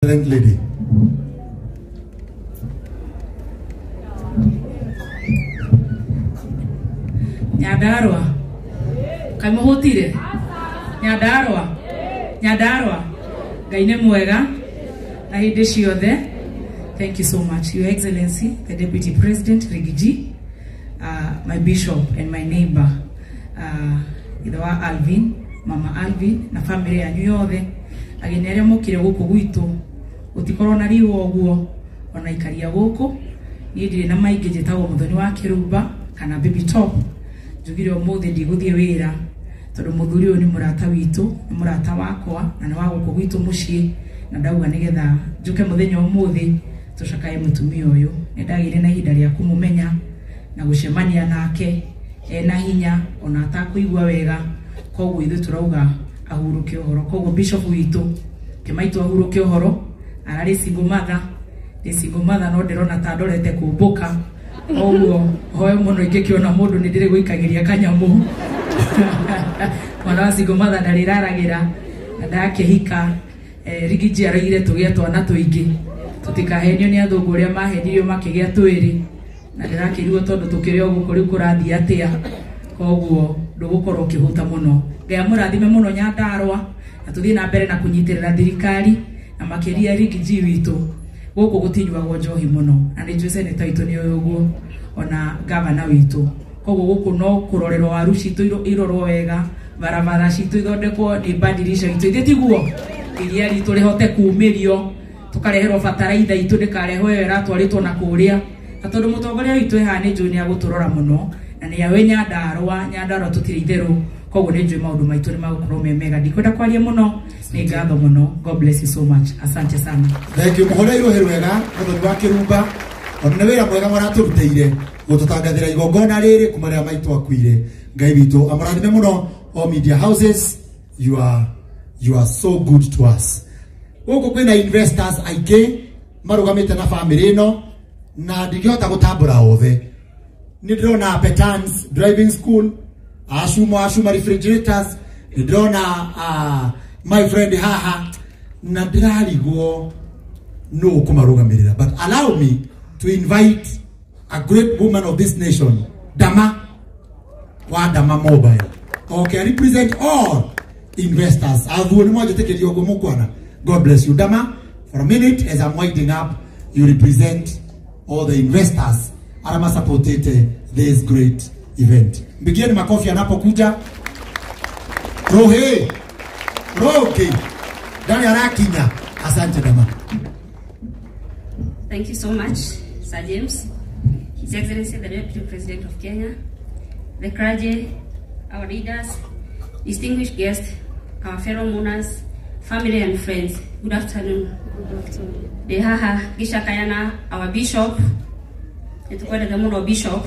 Excellent lady. Nyandarua kaĩ mũhũtire? Nyandarua, Nyandarua, Ngai nĩ mwega na hĩndĩ ciothe. Thank you so much, Your Excellency, the Deputy President Riggy G, my bishop and my neighbor, ithe wa Alvin, Mama Alvin na family yanyu yothe, ageni arĩa mokire gũkũ gwitũ, gũtikorwo na riũa ũguo ona ikaria gũkũ. Niĩ ndirĩ na maingĩ, njĩtagwo Mũthoni wa Kĩrumba kana Baby Top. Njugire ũmũthĩ ndigũthiĩ wĩra tondũ mũthuri ũyũ nĩ mũrata witũ, nĩ mũrata wakwa na nĩ wa gũkũ gwitũ mũciĩ, na ndauga nĩgetha njũke mũthenya ũmũthĩ tũcakae mũtumia ũyũ. Nĩ ndagĩire na ihinda rĩa kũmũmenya na gũcemania nake ena hinya ona atakũigua wega, koguo ithuĩ tũrauga ahurũke ũhoro. Koguo bishop witũ kĩmaitũ ahurũke ũhoro, ararĩ single mother, ndĩ single mother no ndĩrona ta ndorete kũmbũka, koguo hoe mũno ingĩkĩona mũndũ nĩ ndĩrĩ gũikagĩria kanyamũ. Mwana wa single mother ndarĩraragĩra na ndakĩhika. Riggy G araugire tũgĩe twana tũingĩ, tũtikahenio nĩ athũngũ ũrĩa mahenirio makĩgĩa twĩrĩ, na ndĩrakĩrigwo tondũ tũkĩrĩ o gũkũ rĩu kũrathiĩ atĩa, koguo ndũgũkorwo ũkĩhũta mũno. Ngai amũrathime mũno Nyandarua, na tũthiĩ na mbere na kũnyitĩrĩra thirikari na makĩria Riggy G witũ. Gũkũ gũtinyuagwo njohi mũno na nĩ njũĩ seneta witũ nĩ ũyũ ũguo ona gavana witũ, koguo gũkũ no kũrorerwo waru citũ irorwo wega, barabara citũ ithondekwo nĩ badirisha itũ ithe tiguo iria ritũ rĩhote kumĩrio, tũkareherwo bataraitha itũ ndĩkarehwo ĩyo ĩratwarĩtwo na kũrĩa, na tondũ mũtongoria witũ ĩhaha nĩ njũĩ nĩ agũtũrora mũno na nĩ awe Nyandarua. Nyandarua tũtirĩ itherũ, koguo nĩ njũĩ maũndũ maitũ nĩ magũkorwo me mega. Ndikwenda kwaria mũno, nĩ ngatho mũno. God bless you so much, asante sana. Thank you. Mũhũre irũhĩ rwega Mũthoni wa Kĩrumba, ona nĩ wĩra mwega maratũrutĩire gũtũtangathĩra igongona rĩrĩ kuma rĩrĩa maitũ akuire. Ngai witũ amũrathime mũno. All media houses, you are so good to us. Gũkũ kwĩna investors aingĩ marũgamĩte na family ĩno na ndingĩhota gũtambũra othe. Nĩ ndĩrona Petans Driving School, Ashuma Ashuma Refrigerators, nĩ ndĩrona my friend haha, na ndĩrarigwo no kũmarũgamĩrĩra, but allow me to invite a great woman of this nation, Dama wa Dama Mobile. Okay, represent all investors. Athuo nĩ mwanjĩtĩkĩria ũguo mũkwana. God bless you, Dama. For a minute, as I'm winding up, you represent all the investors arĩa masupportete this great event. Mpigieni makofi anapokuja. Rohe Roke Dani arakinya. Asante, Dama. Thank you so much, Sir James, His Excellency the Deputy President of Kenya, the clergy, our leaders, distinguished guests, our fellow mourners, family and friends. Good afternoon. Good afternoon. Ndĩ haha ngĩcakaya our bishop, nĩtũkwendete mũno bishop,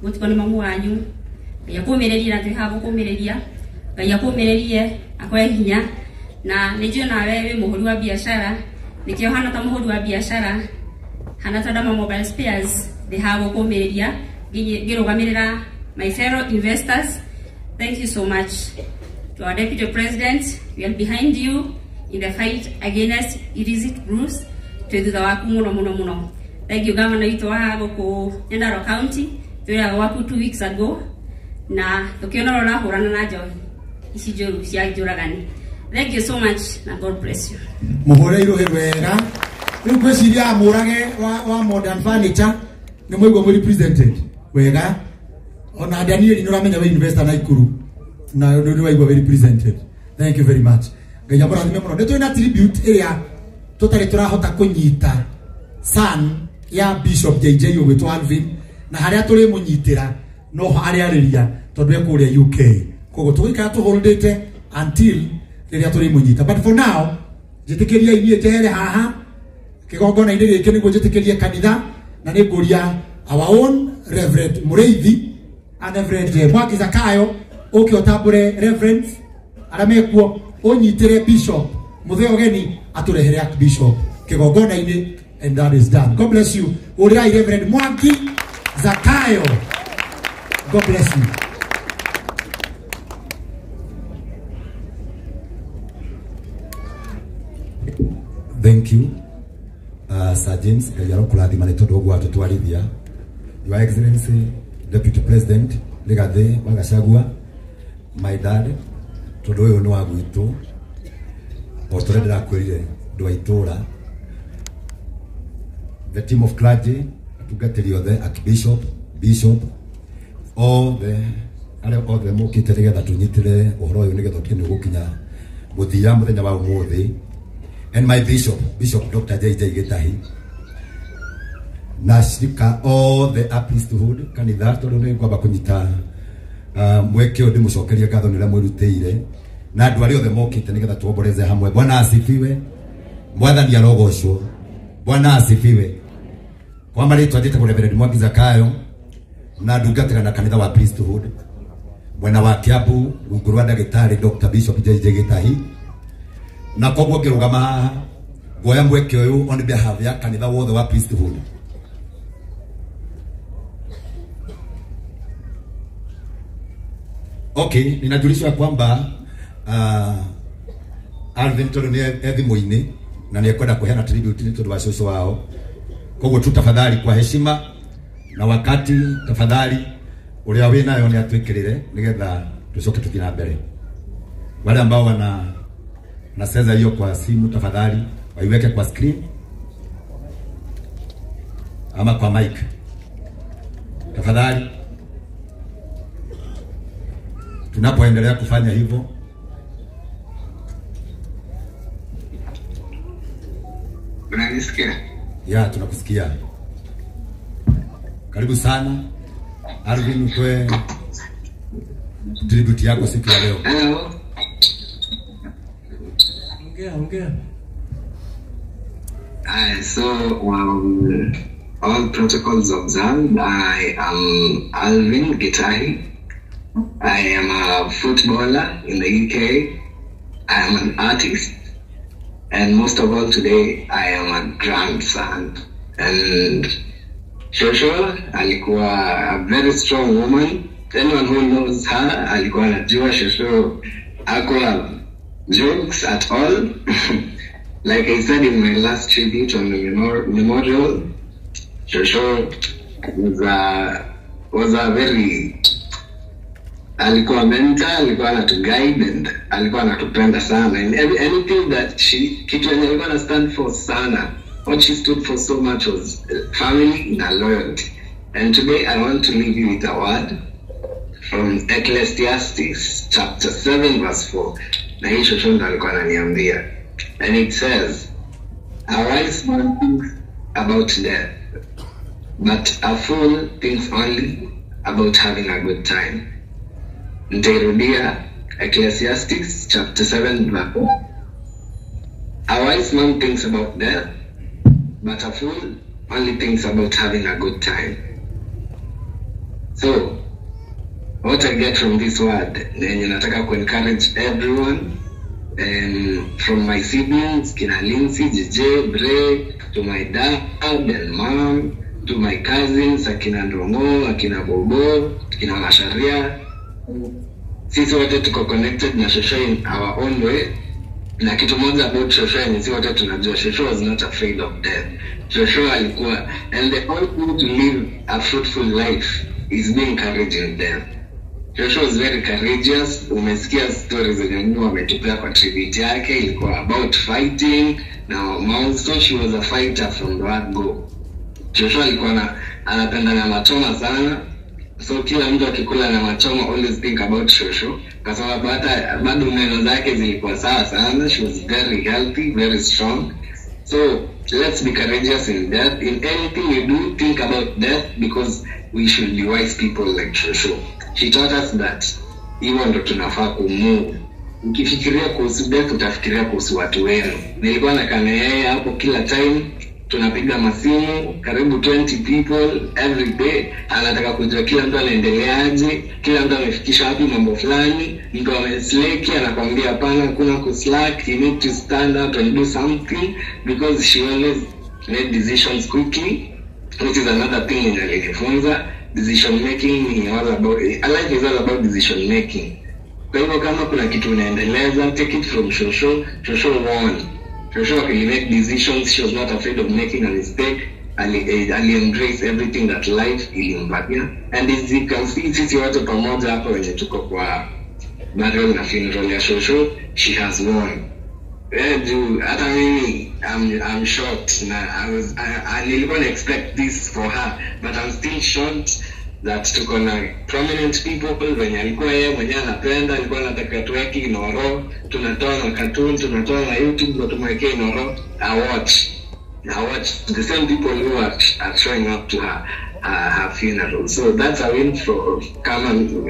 gũtikwo nĩ mamu wanyu. Ngai akũmĩrĩrie na twĩ haha gũkũmĩrĩria. Ngai akũmĩrĩrie, akũhe hinya, na nĩ njũĩ nawe wĩ mũhũri wa biacara, nĩkĩo hana ta mũhũri wa biacara hana ta Dama Mobile Spares, ndĩ haha gũkũmĩrĩria ngĩrũgamĩrĩra my fellow investors. Thank you so much. To our Deputy President, we are behind you in the fight against illicit brews. Twĩ thutha waku mũno mũno mũno. Thank you, Governor witũ wa gũkũ Nyandarua County, twĩraga gwaku 2 weeks ago na tũkĩona ũrĩa ũrahũrana na njohi ici njũru cia njũragani. Thank you so much na God bless you. Mũhũre irũhĩ rwega. Rĩu ngwĩciria mũrage wa Modern Furniture nĩ mwaigua mwĩ represented wega. Ona Daniel nĩ ũramenya wĩ investor na Ikuru na nĩ waigua wĩ represented. Thank you very much. Ngai amũrathime mũno. Nĩ twĩ na tribute ĩrĩa tũtarĩ tũrahota kũnyita, son ya Bishop JJ ũgwĩtwo Alvin, na harĩa tũrĩmũnyitĩra no arĩarĩria tondũ e kũrĩa UK, koguo tũgũikara tũholdĩte until rĩrĩa tũrĩmũnyita. But for now, njĩtĩkĩriai niĩ njehere haha kĩgongona-inĩ gĩkĩ nĩguo njĩtĩkĩrie kanitha, na nĩ ngũria our own Reverend Mũrĩithi and Reverend Mwangi Zakayo ũke ũtambũre reverends arĩa mekuo, ũnyitĩre Bishop Mũthee ũgeni atũrehere Archbishop kĩgongona-inĩ, and that is done. God bless you. Ũrĩrai Reverend Mwangi Zakayo. God bless you. Thank Thank you. Sir James Ngai arokũrathima nĩ tondũ ũguo atũtwarithia. Your Excellency Deputy President Rigathi wa Gachagua, my dad, tondũ ũyũ nĩ wa gwitũ, o ta ũrĩa ndĩrakwĩrire ndũ wa itũũra. The team of clergy, atungatĩri othe, Archbishop, Bishop, othe arĩa othe mokĩte nĩgetha tũnyitĩre ũhoro ũyũ nĩgetha ũtuĩke nĩ ũgũkinya mũthia mũthenya wa ũmũthĩ. And my bishop, Bishop Dr. JJ Gitahi, na ashirika othe a priesthood kanitha, tondũ nĩ ngwamba kũnyita mweke ũyũ ndĩmũcokerie ngatho nĩ ũrĩa mwĩrutĩire na andũ arĩa othe mokĩte nĩgetha tuomboreze hamwe. Bwana asifiwe. Mwathani arogocwo. Bwana asifiwe. Kwa marĩtwa njĩtagwo Reverend Mwangi Zakayo na ndungatĩra na kanitha wa priesthood mwena wa Kiambu rungu rwa ndagĩtarĩ Dr. Bishop JJ Gitahi, na koguo ngĩrũgama haha nguoya mweke ũyũ on behalf ya kanitha wothe wa priesthood. Okay, ninajulishwa kwamba Alvin tondũ nĩ e thimũ-inĩ na nĩ ekwenda kũheana tribute nĩ tondũ wa cũcũ wao. Koguo tu tafadhali kwa heshima na wakati, tafadhali ũrĩa wĩ nayo nĩ atwĩkĩrĩre nĩgetha tucoke tũthiĩ na mbere. Wale ambao wana naseza hiyo kwa simu tafadhali waiweke kwa screen ama kwa mic tafadhali. Tunapoendelea kufanya hivyo, Unanisikia? Ya, tunakusikia. Karibu sana Alvin, utoe tribute yako siku ya leo. Hello. Ongea, ongea. So, all protocols observed. I am Alvin Gitahi. I am a footballer in the UK. I am an artist. And most of all today, I am a grandson. And Shosho alikuwa a very strong woman. Anyone who knows her, alikuwa anajua Shosho hakuwa jokes at all. Like I said in my last tribute on the memorial, Shosho was a very, alikuwa mentor, alikuwa anatuguide and alikuwa anatupenda sana. And anything that she, kitu yenye alikuwa ana stand for sana, what she stood for so much was family na loyalty. And today I want to leave you with a word from Ecclesiastes chapter 7 verse 4. Na hii Shosho ndo alikuwa ananiambia. And it says, a wise man thinks about death, but a fool thinks only about having a good time. Nitairudia, Ecclesiastes chapter 7 verse 4. A wise man thinks about death, but a fool only thinks about having a good time. So, what I get from this word, nenye nataka ku encourage everyone, and from my siblings, kina Lindsay, JJ, Bray, to my dad and mom, to my cousins, akina Ndongo, akina Bobo, akina Masharia. Sisi wote tuko connected na Shosho in our own way. Na kitu moja about Shosho ni sisi wote tunajua Shosho was not afraid of death. Shosho alikuwa, and the only way to live a fruitful life is being courageous in death. Shosho was very courageous. Umesikia stories zenye Mungu ametupea kwa tribute yake, ilikuwa about fighting na also she was a fighter from the word go. Shosho alikuwa anapenda nyama choma sana. So kila mtu akikula nyama choma always think about Shosho kwa sababu hata bado meno zake zilikuwa sawa sana. She was very healthy, very strong. So let's be courageous in death. In anything you do, think about death because we should be wise people like Shosho. She taught us that hivyo ndo tunafaa kumove. Ukifikiria kuhusu death utafikiria kuhusu watu wenu. Nilikuwa na kana yeye hapo kila time, tunapiga masimu karibu 20 people every day. Anataka kujua kila mtu anaendeleaje, kila mtu amefikisha wapi mambo fulani. Mtu ameslack anakuambia hapana, kuna kuslack, you need to stand up and do something because she always made decisions quickly, which is another thing yenye alinifunza. Decision making ni all about, life is all about decision making. Kwa hivyo kama kuna kitu unaendeleza, take it from Shosho. Shosho won. Shosho ali make decisions, she was not afraid of making a mistake. Ali embrace everything that life ilimpatia. And as you can see, sisi wote pamoja hapa wenye tuko kwa burial na funeral ya Shosho, she has won. Juu hata mimi I'm shocked na I nilikuwa na expect this for her, but I'm still shocked that tuko na prominent people wenye alikuwa yeye mwenyewe anapenda, alikuwa anataka tuweke Inoro, tunatoa na cartoon, tunatoa na YouTube na tumwekee Inoro. I watch the same people who are showing up to her funeral. So that's a win for kama,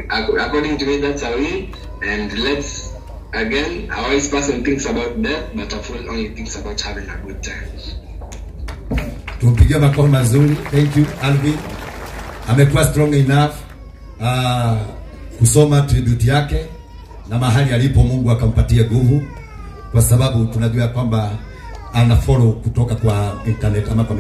according to me, that's a win. And let's again, a wise person thinks about death, but a fool only thinks about having a good time. Tumpigie makofi mazuri. Thank you Alvin. Amekuwa strong enough kusoma tribute yake na mahali alipo Mungu akampatie nguvu, kwa sababu tunajua kwamba ana follow kutoka kwa internet ama kwa